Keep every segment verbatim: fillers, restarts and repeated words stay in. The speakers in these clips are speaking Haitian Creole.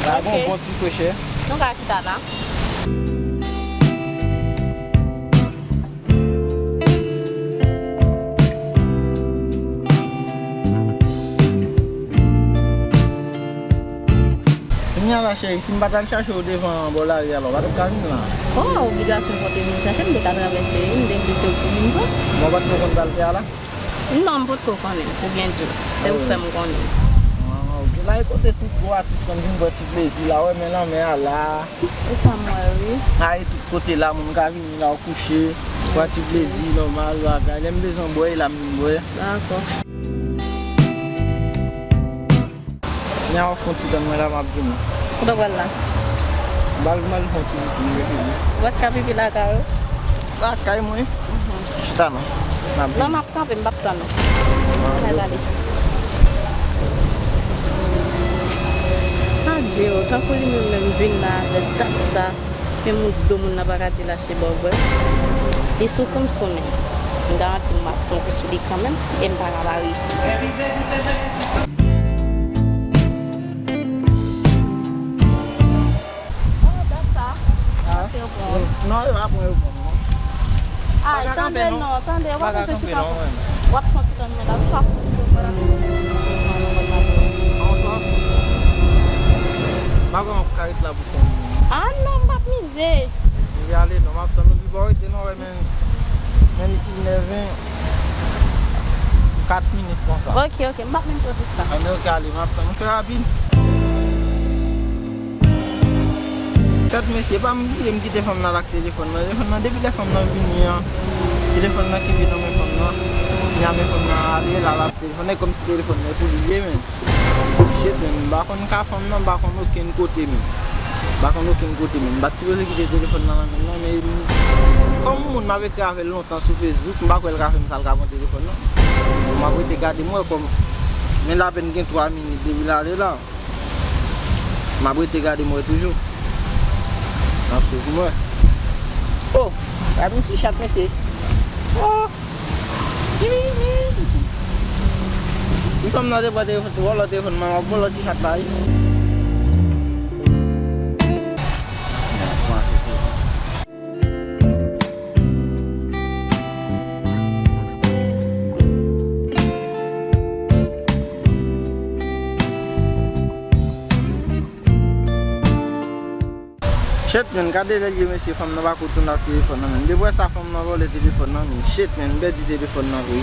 La gon bon ti frechè. Nou ka chita la. Kounye a la, cheri, si m pa t al chache w devan bò lari a la, w pa t ap ka vin la. Oh, obligasyon pou te vin chache m, m te ka travèse, m te vle se ou ki vin pran. Bon, w pa t konn sa l fè a la? Non, m potko konnen, pou byen di w. Se ou k fè m konnen. Ah, ok. La e kote tout gwo atis konn vin pran ti plezi la, w wè men lanmè a la. Se sa m wè, wi. A e tout kote la, moun ka vini la, w kouche, pran ti plezi, nòmal, bagay. Lè m bezwen bwè, e la m vin bwè. Dakò. Nya w fon ti tann mwen la, m ap vini. Kote w pral la? M pral, m pral fon ti pipi, m rete byen. Ou pa t ka pipi lakay ou? Lakay mwen? Mhm. Chita non. M ap vini. Non, m ap kanpe, m p ap tann ou. Ann al gade. Adje, o, tankou li menm menm vin la avèk dat sa. Men moun do moun nan pa ka di l achte bò bwè. Li sou kou m sou men. M garanti m ap fè yon kou sou li kanmenm e m pa ka pa reyisi. Oh, dat sa. Ah. Se yo bon. Non, yo pa bon, yo bon, non. Ay, tande non, tande, w ap reflechi pa kont. W ap santi tann men la, sa pou yo pa la. An sa? M pa kwè m ap ka ret la pou fè. Ah non, m p ap mize. Mize ale non, m ap tann ou pi bò rete non, wè, men, men li inèven kat minit konsa. Ok, ok, m p ap menm pran tout sa. Ah, men ok, ale, m ap tann ou fè rapid. Kèt mesye, pa m bliye m kite fanm nan la ak telefòn nan. Telefòn nan, depi lè fanm nan vini an, telefòn nan kenbe nan men fanm nan. Li a men fanm nan ale, la, la, telefòn nan, e kòmsi telefòn nan e pou li ye, men. Shit, men, m pa konn ka fanm nan, m pa konn okenn kote, men. M pa konn okenn kote, men. M pa t sipoze kite telefòn nan nan men l, non, men kòm moun m ap ekri avè l lontan sou Facebook, m pa kwè l ka fè m sa, l ka pran telefòn nan. M ap rete gade m wè kòm, men l apèn gen twa minit depi l ale la. M ap rete gade m wè toujou. M ap swiv m wè. Oh! Gade yon ti chat, mesye. Oh! Si fanm nan te pran telefòn, te vòlò telefòn mwen, m ap vòlò ti chat la, wi. Shit, men, gade lè l ye, mesye, fanm nan pa ko tounen ak telefòn nan, men. Depi w wè sa, fanm nan vòlè telefòn nan, men. Shit, men, m pèdi telefòn nan vre.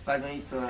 Pa gen istwa.